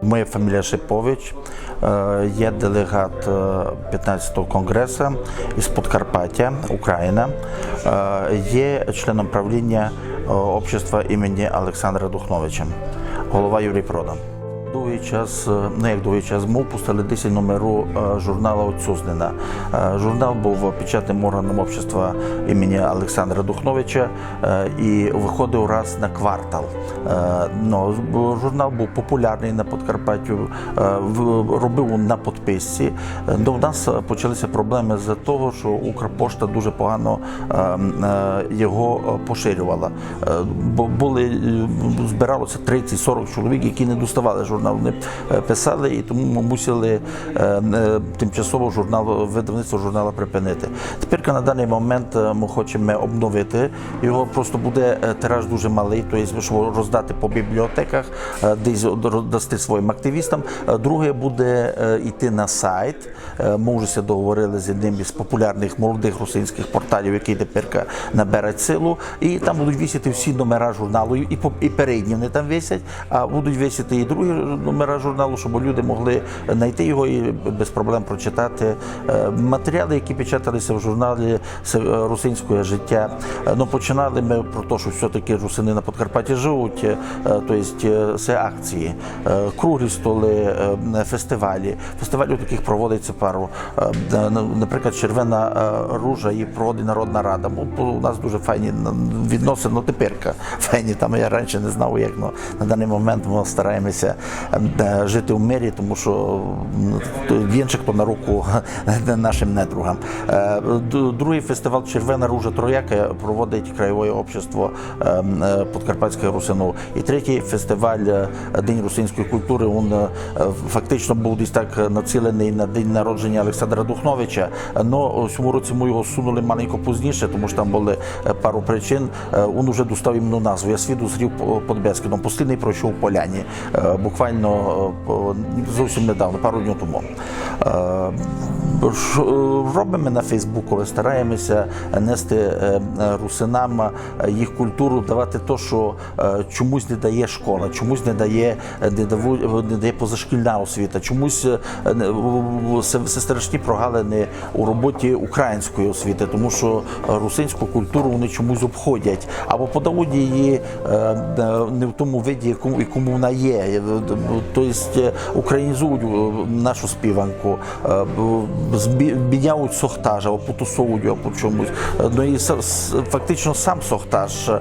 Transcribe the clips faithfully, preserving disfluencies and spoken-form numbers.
Моя фамілія Шипович, е, я делеґат, е, пятнадцятого конґресу із Подкарпатя, Україна. Е, я член правліня, е, общества імені Олександра Духновича, голова Юрій Продан. Довгый час, е, ну як довгый час, мы выпустили десять номерів, е, журнала «Отцюзнина». Е, журнал быв печатным органом общества імені Олександра Духновича, е, і выходив раз на квартал. Е, ну, з-, бо журнал быв популярный на Подкарпатю, е, в-, робив на подписці. Е, ну, в нас, е, почалися проблемы з-за того, што Укрпошта дуже погано, е, м, е, його, е, поширювала. Е, бо были, е, збиралося тридцять-сорок чоловік, які не доставали журнал, не, е, писали, і тому мы мусили, е, е, тимчасово журнал, видавництво журнала припинити. Тепер на даный момент, е, мы хочеме обновити. Його просто буде, е, тираж дуже малый, то єсть, щоб роздати по бібліотеках, е, десь од-, роздасти своїм активістам. Е, друге буде, е, йти на сайт. Е, мы вже ся договорили з одним із популярных молодых русинськых порталів, якый тепер набере силу. І там будуть висіти всі номера журналу, і, по-, і передні вони там висять, а будуть висіти і другі номера журналу, щоб люди могли знайти його і без проблем прочитати. Е, матеріалы, які печаталися в журналі, се, е, «Русинське життя». Е, ну, починали мы про те, што всьо-таки русины на Подкарпатті живуть, е, то єсть, е, се акції, е, круглі столы, е, фестивалі. Фестивалів такых проводиться пару. Е, е, на-, наприклад, «Червена, е, ружа» і проводить Народна рада. Ну, у нас дуже файні н-, відносины, ну, теперка файні. Там я раніше не знав, як, ну, на даный момент мы стараємося, е, е, жити в мирі, тому што, м, то інших то на руку нашим недругам. Е, д-, другый фестиваль «Червена ружа Трояка» проводить Краєвоє общество, е, м, е, подкарпатськых русинов. І третій фестиваль, е, «День русинської культури», він, е, фактично быв десь так націленый на день народження Олександра Духновича. Но у сьому році мы його сунули маленько пізніше, тому што там были, е, пару причин. Е, він уже достав іменно назву. «Я світ узрів по-, під Бескидом». Послідный пройшов в Поляні, е, буквално, е, по-, зовсім недавно, пару днів тому. Е, ш-, е, робиме на Фейсбукови, стараємося нести, е, е, русинам, е, їх культуру, давати то, што, е, чомусь не дає школа, чомусь не дає, е, не даву-, не дає позашкільна освіта, чомусь, е, не, в-, в-, се, се страшні прогалины у роботі української освіти, тому што, е, русинську культуру вони чомусь обходять. Або подають її, е, е, не в тому виді, якому, якому вона є. Е, то єсть, е, українізують, е, нашу співанку, е, б-, збі-, міняють сохтаж, або потусовують його по чомусь. Е, ну і с-, с-, фактично сам сохтаж, е,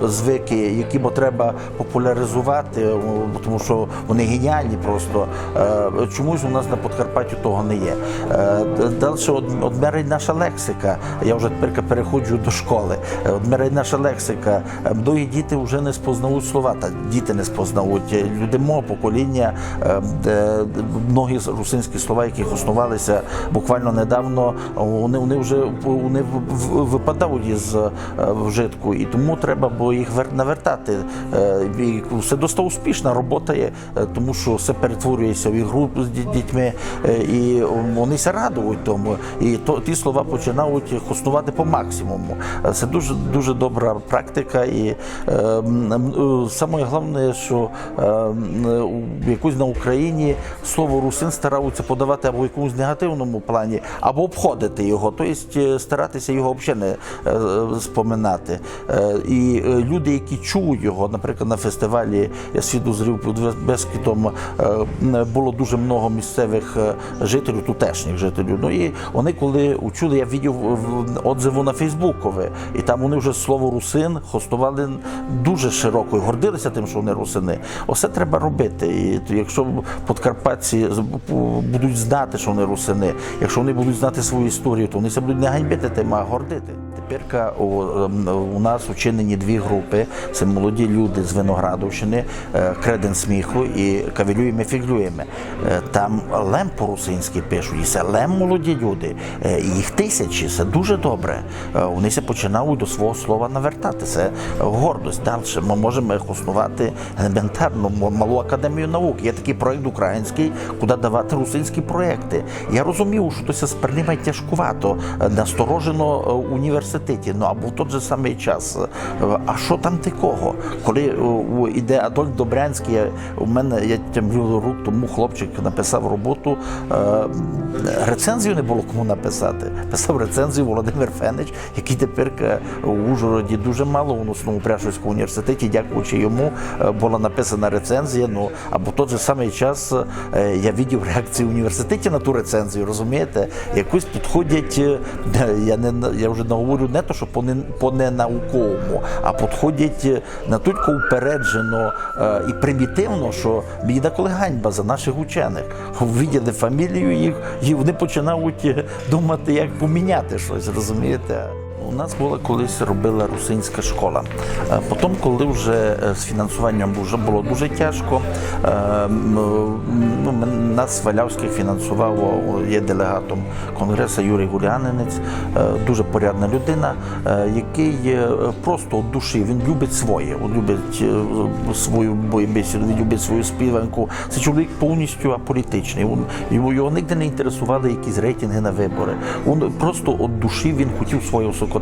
звикы, які бо треба популяризовати, о, тому што вони геніальні просто. Е, чомусь у нас на Подкарпатю того не є. Е, д-, дальше од-, одмирає наша лексика. Я вже тепер переходжу до школы. Е, одмирає наша лексика. Е, многі діти вже не спознають слова, та діти не спознають. Е, люди мого покоління, е, де, многі з-, русинські слова, які хосновалися буквално недавно, вони, вони вже, вони в-, в-, выпадають із, е, вжитку. І тому треба бо їх вер-, навертати. Е, і се доста успішна робота є, е, тому што се перетворює ся в ігру з ді-, дітьми, е, і вони ся радують тому. І то, ті слова починають хосновати по максимуму. Е, се дуже, дуже добра практика. І, е, м, м, е, саме головне, што, е, м, у, якось на Україні слово «русин» стараються подавати або в якомусь негативному плані, або обходити його, то єсть, е, старатися його взагалі не, е, споминати. Е, і, е, люди, які чують його, наприклад, на фестивалі «Я світ узрів під Бес-, Бескидом», е, м, було дуже много місцевих, е, жителів, тутешніх жителів. Ну і вони, коли учули, я видів в-, в-, отзывы на Фейсбукови, і там вони вже слово «русин» хосновали дуже широко і гордилися тим, што вони русины. Осе треба робити. І то, якщо подкарпатці з-, бу-, будуть знати, што вони русины, якщо вони будуть знати свою історію, то вони ся будуть не ганьбити тим, а гордити. Теперка у, ем, у нас учинені дві групы. Се молоді люди з Виноградовщины, е, «Креден сміху» і «Кавілюєме, фіґлюєме». Е, там лем по-русинськы пишуть, і се лем молоді люди, е, і їх тисячі, се дуже добре. Е, вони ся починають до свого слова навертати, се гордость. Дальше мы можеме хосновати елементарно м-, малу академію наук. Є такый проєкт українськый, куды давати русинські проєкты. Я Розумів, што то ся сприймає тяжкувато, е, насторожено, е, в університеті. Ну, або в тот же самый час, е, а што там такого? Коли, е, у-, іде Адольф Добрянськый, я, у мене, я тямлю, рік тому хлопчик написав роботу, е, рецензію не было кому написати. Писав рецензію Володимир Фенич, якый тепер, е, у Ужгороді дуже мало, у основному у Пряшівському університеті, дякуючи йому, е, была написана рецензія. Ну, або в тот же самый час, е, я видів реакцію в університеті на ту рецензію, розумієте? Якось підходять, е, я не, я вже не говорю не то, што по не-, по ненауковому, а підходять, е, натілько упереджено, е, і примітивно, што мені деколи ганьба за наших учених. Увиділи фамілію їх, і вони починають, е, думати, як поміняти щось, розумієте? У нас была колись, робила русинська школа. Е, потім, коли вже, е, з фінансуванням вже было дуже тяжко, е, м, ну, мен-, нас Свалявськый фінансував, о, є делегатом конгресу Юрій Гулянинець, е, дуже порядна людина, е, якый, е, просто від душі, він любить своє, він любить, е, свою бесіду, він любить свою співанку. Се чоловік повністю аполітичный. Він, його, його нигде не інтересували якісь рейтинги на выборы. Він просто від душі, він хотів своє усокотити.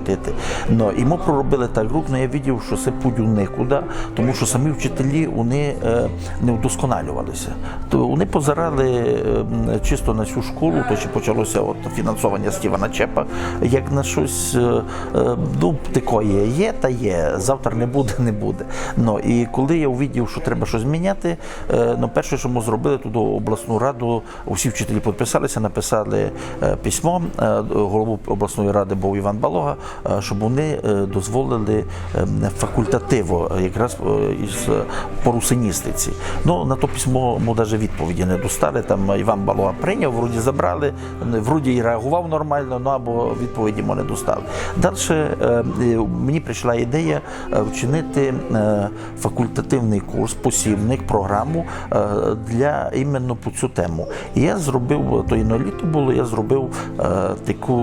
Но, і мы проробили так рік, но я видів, што се путь у никуды, тому што самі вчителі, вони, е, не вдосконалювали ся. То вони позирали, е, м, чисто на сю школу, то ще почало ся от фінансованя Стівана Чепа, як на штось, е, е, ну, такоє є та є, завтра не буде, не буде. Но, і коли я увидів, што треба штось міняти, е, ну, перше, што мы зробили, туды обласну раду, усі вчителі підписали ся, написали, е, письмо. Е, голову обласної ради быв Іван Балога, е, щоб вони, е, дозволили, е, факультативу, е, якраз, е, із, е, по русиністиці. Ну, на то письмо мы даже відповіді не достали. Там Іван Балога прийняв, вроді забрали, вроді і реагував нормално, ну, або відповіді мы не достали. Дальше, е, е, мені прийшла ідея, е, вчинити, е, факультативный курс, посібник, програму, е, для іменно по цю тему. І я зробив, то і на літо было, я зробив, е, таку,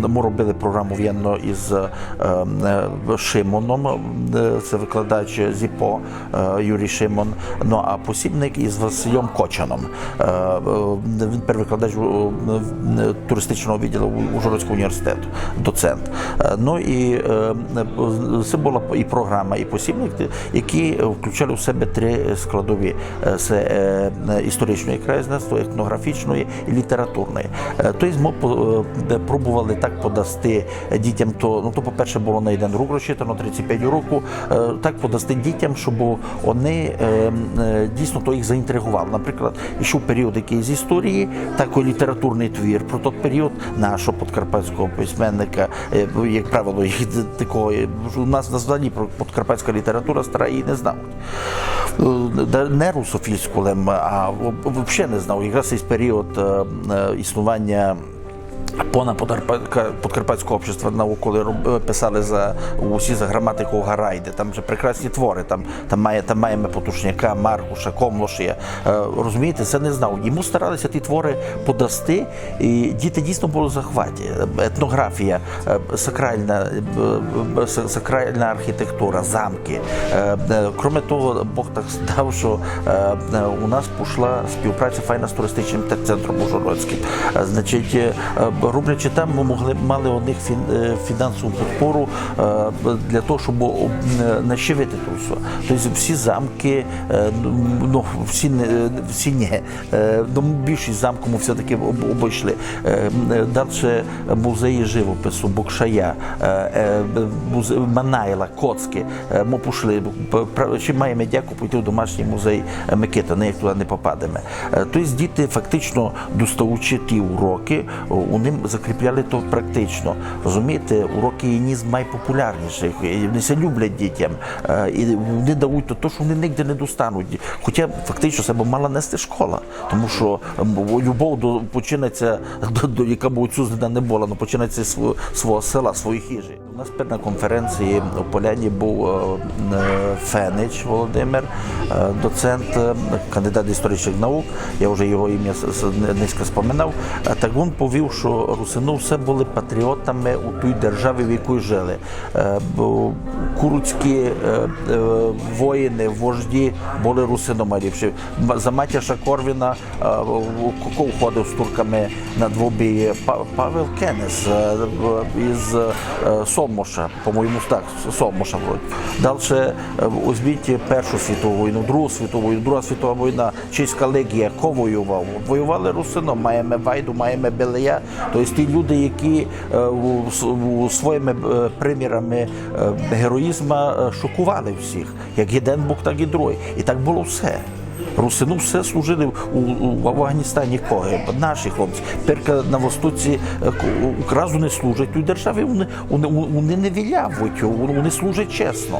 мы робили програму вєдно із, е, е, Шимоном, е, се викладач ЗІПО, е, Юрій Шимон, ну, а посібник із Васильом Кочаном. Е, е, він першый викладач у, у, е, туристичного відділу у-, Ужгородського університету, доцент. Е, ну, і, е, е, се была і програма, і посібник, які включали в себе три складові. Е, се, е, е, історичне краєзнавство, етноґрафічне і літературне. Е, то єсть мы по-, е, пробовали так подасти дітям, то, ну, то, по-перше, было на єден рік розчитано, тридцять пять років, е, так подасти дітям, щоб вони, е, е, дійсно то їх заінтриговало. Наприклад, іщи період якыйсь з історії, такый літературный твір про тот період нашого подкарпатського письменника, е, як правило, їх такого, е, у нас взагалі про подкарпатська література стара її не знають. Е, да, не русофільську лем, а в-, вообще не знав. Якраз цей період, е, е, існування пона Подкарпатська-, Подкарпатського общества наук, коли роб-, е, писали за, усі за граматику Гарайды, там же прекрасні творы, там, там має, там маєме Потушняка, Маркуша, Комлош є. Е, розумієте, се не знав. Йому старали ся ті творы подасти, і діти дійсно были в захваті. Етноґрафія, е, сакральна, е, е, са-, сакральна архітектура, замки. Е, е, кроме того, Бог так дав, што, е, е, у нас пішла співпраця файна з туристичным те-, центром ужгородськым. Е, значить, е, е, роблячи там, мы могли, мали од них фін-, е, фінансову підпору, е, для того, щоб об-, е, нащивити то всьо. Тобто всі замкы, е, ну, всі не, всі ні, е, ну, більшість замків мы все-таки об-, обійшли. Е, м, е, дальше музеї живопису, Бокшая, е, е, музе-, Манайла, Коцкы. Е, мы пішли, п-, пра-, ще маєме дяку пойти в домашній музей, е, Микита, ніяк туды не попадеме. Е, то єсть діти фактично, достаючи ті урокы, о, вони закріпляли то практично. Розумієте, урокы єдні з найпопулярніших, і вони ся люблять дітям, е, і вони дають то, то, што вони нигде не достануть. Хоча фактично се бы мала нести школа, тому што, м, любов до, починається, до, до, яка бы отсюдна не была, но починається з сво-, свого села, своєї хижі. У нас тепер на конференції у Поляні був, е, е, Фенич Володимир, е, доцент, е, кандидат історичних наук. Я вже його ім'я с-, с-, не-, низько споминав. Е, так він повів, що русины все були патріотами у тій державі, в якій жили. Е, бо куруцькі, е, е, воїни, вожді були русинами ліпші. М-, за Матяша Корвіна, е, в-, ко-, ко входив з турками на двобій? Па-, Павел Кенес, е, в-, із, е, Сомоша, по-моєму, так, з Сомоша вроде. Дальше, е, візьміть Першу світову війну, Другу світову війну, Друга світова війна, Чеська легія, ко воював? Воювали русины, маєме Вайду, маєме Белея, то єсть ті люди, які, е, у, с-, у своїми, е, примірами, е, героїзма, е, шокували всіх, як єден бок, так і другий. І так было все. Русины все служили у, у, в Афганістані, ко ги, наші хлопці. Перка на Востоці, е, ко-, у-, разу не служать у державі, вони, вони, вони не вилявуть, вони, вони служать чесно.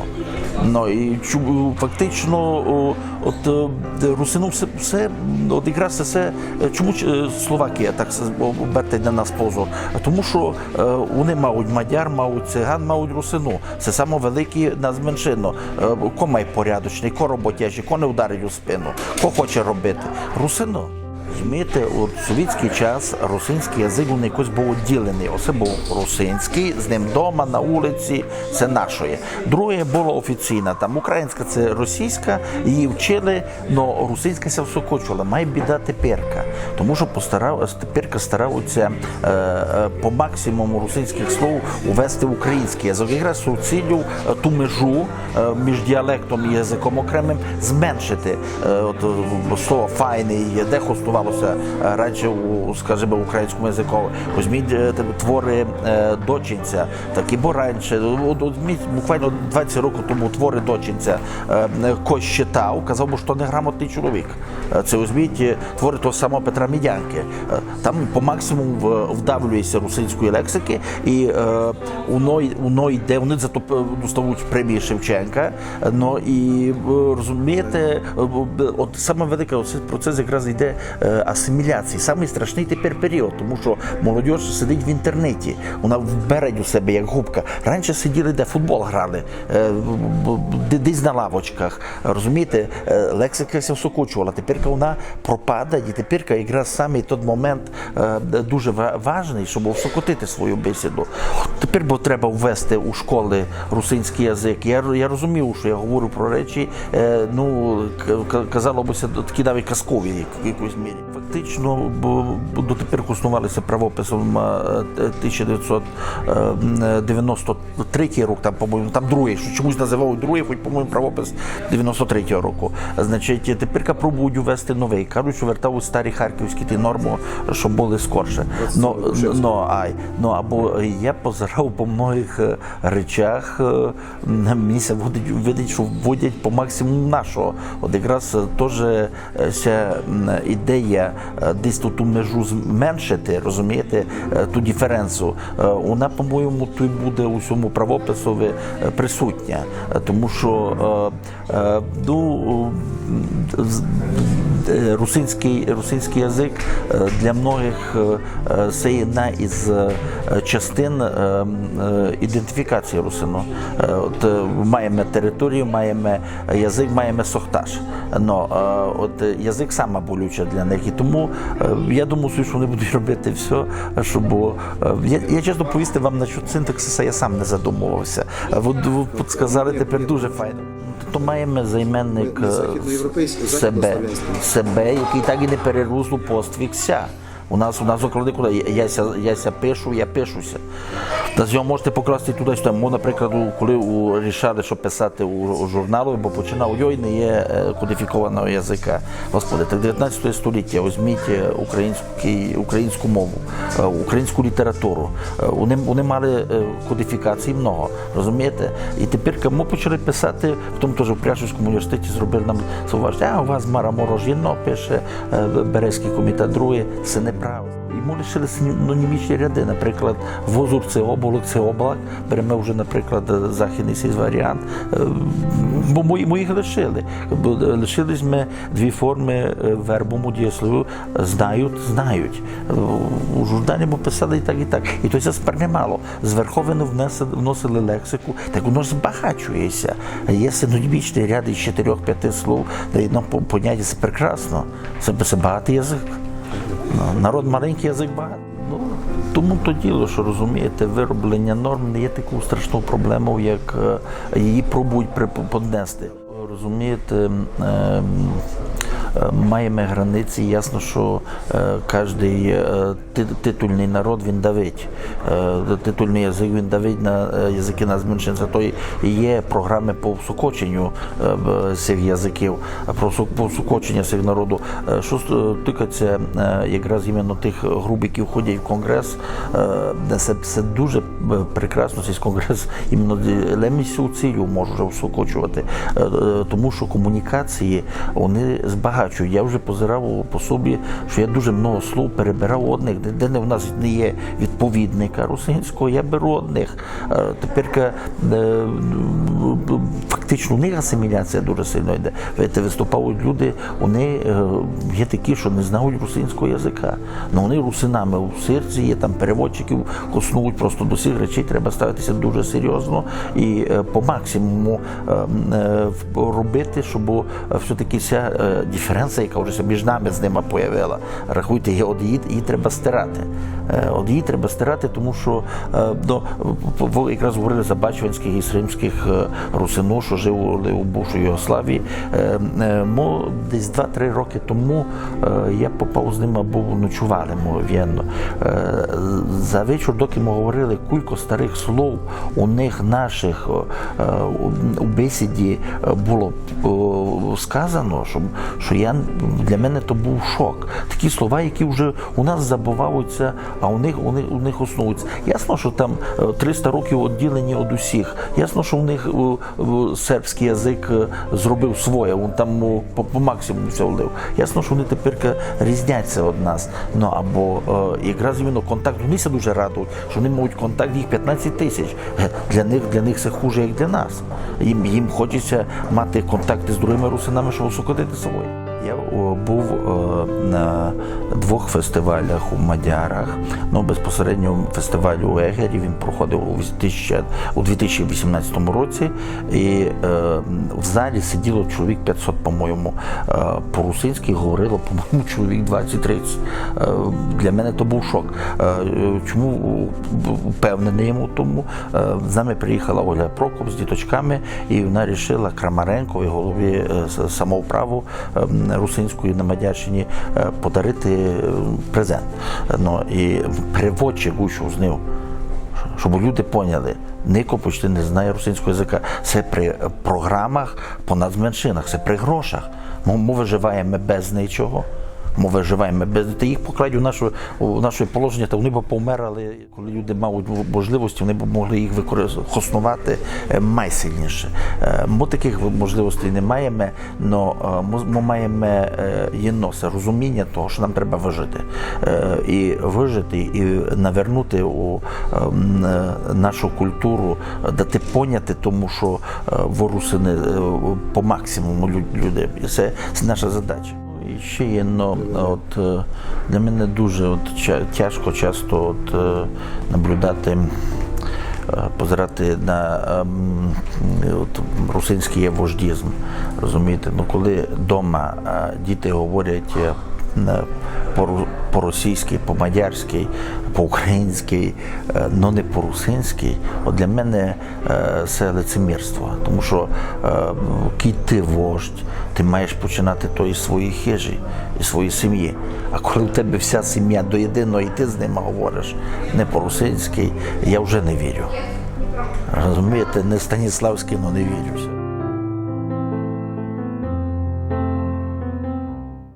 Ну, і чу-, фактично, о, от, е, русины все, все, от якраз це, е, чому ч-, е, Словакія так с-, о-, обертать на нас позор? Тому що, е, вони мають мадяр, мають циган, мають русину. Це саме великі нас меншины. Е, ко май порядочный, ко роботящый, ко не вдарить у спину, ко хоче робити? Русины. Розумієте, у совєтськый час русинськый язык, він якось быв відділеный. Оце быв русинськый, з ним дома, на улиці, це нашоє. Друге было офіційна, там, українська, це російська, її вчили, но русинська ся всокочувала. Май біда теперка. Тому що постарав-, теперка стараються, е, е, по максимуму русинськых слов увести в українськый язык. Якраз з ціллю, е, ту межу, е, між діалектом і языком окремым зменшити. Е, от, е, слово «файный» дехто стосовалося, е, раніше у, скажімо, українському языкові. Візьміть, е, те-, творы, е, Дочинця, так і бо раніше, от, от, візьміть, буквально двадцять років тому творы Дочинця, е, е, ко читав, казав, што неграмотный чоловік. Е, це, візьміть, е, творы того самого Петра Мідянкы. Е, там по максимуму в-, вдавлюється русинської лексики, і, е, воно й-, воно йде, вони за то, е, доставуть премії Шевченка. Ну, і, е, розумієте, е, б-, б-, от саме велике, оцей процес якраз йде, е, асиміляції. Самый страшный тепер період, тому що молодь сидить в інтернеті, вона вбере у себе як губка. Раніше сиділи, де футбол грали, е, б-, б-, де-, десь на лавочках, розумієте, е, лексика ся всокочувала, тепер вона пропадає, і тепер якраз самый тот момент, е, дуже ва-, важный, щоб всокотити свою бесіду. Тепер бо треба ввести у школы русинськый язык. Я, я розумію, що я говорю про речі, е, ну, к-, к-, казало бы ся, такі навіть казкові в якоїсь мірі. Фактично, бо, бо дотепер основали ся правописом, е, тисяча девятьсот, е, девяносто третій рік, там, по-моєму, там другый, што чомусь называють другый, хоч, по-моєму, правопис девяносто третього року. Значить, тепер пробують увести новый. Кажуть, што вертають старі харківські ті нормы, што были скорше. Ну, ну, ай, ну, або я позирав по многых, е, речах, е, мені ся видить, видить, што вводять по максимуму нашого. От якраз, е, тоже, е, ся, м, ідея, е, десь ту, ту межу зменшити, розумієте, е, ту диференцію. Е, вона, по-моєму, туй буде у сьому правописови, е, присутня. Е, тому што, е, е, ну, з-, е, русинськый, русинськый язык, е, для многых, е, е, се одна із, е, частин, е, м, е, ідентифікації русинов. Е, от, е, маєме територію, маєме язык, маєме сохташ. Но, е, от, е, язык сама болюча для них. І тому, е, я думаю, што вони будуть робити всьо, щоб, е, я, я, чесно повісти вам, насчет синтаксиса я сам не задумував ся. Е, ви, ви подсказали тепер дуже файно. То маєме займенник, е, себе, себе, якый так і не перерос у поствік ся. У нас, у нас около никуды, я, я ся, я ся пишу, я пишу ся. Та з нього можете покласти туды-сюды. Мо, наприклад, у, коли у, рішали, што писати у, у журналу, бо починав, йой, не є, е, кодифікованого языка. Господи, так девятнадцятоє століття, візьміть, е, український, українську мову, е, українську літературу. Е, вони, вони мали, е, кодифікацій много, розумієте? І тепер, коли мы почали писати, в тому тоже в Пряшівському університеті зробили нам зауваження: «А, у вас Мара Мороз єдно пише, е, Березькый комітет другый». Се не Правда. І мы лишили синонімічні ряды, наприклад, возур — се оболок, се облак, береме вже, наприклад, західный сей варіант, е, бо мы, мы їх лишили. Бо, е, лишили сьме дві формы, е, вербовому дієслову: знають, знають. Е, у журналі мы писали і так, і так. І то ся сприймало. З Верховины внесли, вносили лексику, так воно ж збагачує ся. Є синонімічный ряд із чотирьох-пяти слов на єдно по-, поняття, се прекрасно. Се, се багатый язык. Ну, народ маленькый, язык багатый. Ну, тому то діло, што, розумієте, выробленя норм не є таков страшнов проблемов, як, е, її пробують преподнести. Розумієте, ем, е, маєме границі, ясно, што, е, каждый, е, ти-, титульный народ, він давить. Е, титульный язык, він давить на, е, языкы нацменшин. Зато й є програмы по всокоченю, е, в-, сих языків, а про всо-, по всокоченю сих народу. Е, што с-, е, тыкать ся, е, якраз іменно тых груп, які входять в конґрес, е, се, се дуже, е, прекрасно, сей конґрес іменно д-, лем із сьов ціллю може вже всокочовати. Е, е, тому што комунікації, они збагачують. Я вже позирав по собі, што я дуже много слов перебирав од них, де, де не, в нас не є відповідника русинського, я беру од них. Е, теперка, е, фактично у них асиміляція дуже сильно йде. Видите, выступають люди, они, е, є такі, што не знають русинського языка. Но они русинами у серці є, там переводчиків коснують, просто до сих речей треба ставити ся дуже серйозно і, е, по максимуму, е, е, в-, робити, щоб, е, все-таки ся, е, діференція, яка вже ся між нами з нима появила, рахуйте, є, от її, її треба стирати. Е, от її треба стирати, тому што, е, ну, в-, в-, якраз говорили за бачванськых і сримськых, е, русинув, што жили у бувшій Югославії. Е, е, мо десь два-три рокы тому, е, я попав з нима, быв, ночовали мы в Єдно. Е, за вечір, доки мы говорили, кулько старых слов у них, нашых, е, у, у бесіді, е, было, е, сказано, што, што я, для мене то быв шок. Такі слова, які вже у нас забываються, а у них, у них, у них основуються. Ясно, што там, е, триста років відділені од усіх. Ясно, што у них, е, е, сербськый язык, е, зробив своє, він там, о, по, по максимуму ся влив. Ясно, што они теперка різняться од нас. Ну, або, е, якраз іменно контакт, они ся дуже радують, што они мають контакт, їх пятнадцять тисяч. Е, для них, для них се хуже, як для нас. Їм, їм хоче ся мати контакты з другыма русинами, щоб усокотити свої. Я, о, быв, е, на двох фестивалях у мадярах. Ну, безпосередньо фестиваль у Егері, він проходив у тисяча, у дві тисячі вісімнадцятому році, і, е, в залі сиділо чоловік пятсот, по-моєму. Е, по-русинськы говорило, по-моєму, чоловік двадцять-тридцять. Е, для мене то быв шок. Е, чому, е, впевненый я у тому? Е, з нами приїхала Ольга Прокоп з діточками, і вона рішила Крамаренкові, голові, е, с-, самоуправу, ем, русинської на Мадярщині, е, подарити, е, презент. Ну, і переводчик вышов з ним, щоб люди поняли. Нико почти не знає русинського языка. Се при програмах по нацменшинах, се при грошах. Мы, мы выживаєме без нічого. Мы выживаєме без, та їх покладь у наше, у наше положення, та они бы повмирали. Коли люди мають в-, можливості, они бы могли їх використ-, хосновати, е, майсильніше. Е, мы такых в-, можливостей не маєме, но, е, мы, мы маєме, е, єдно се розуміня того, што нам треба выжити. Е, і выжити, і навернути у, ем, е, нашу культуру, дати поняти тому, што, е, вы русины, е, по максимуму лю-, люди. І се, се наша задача. І ще єдно, от, е, для мене дуже от ча-, тяжко часто от, е, наблюдати, е, позирати на, ем, от, русинськый є вождізм, розумієте? Ну, коли дома, е, діти говорять, е, на, по-ру-, по-російськы, по-мадярськы, по-українськы, е, но не по-русинськы, от для мене е, се лицемірство. Тому што, е, кідь ты вождь, ты маєш починати то із своєї хижі, із своєї сімї. А коли у тебе вся сім'я до єдиного, і ты з нима говориш не по-русинськы, я вже не вірю. Розумієте, не Станіславськый, но не вірю.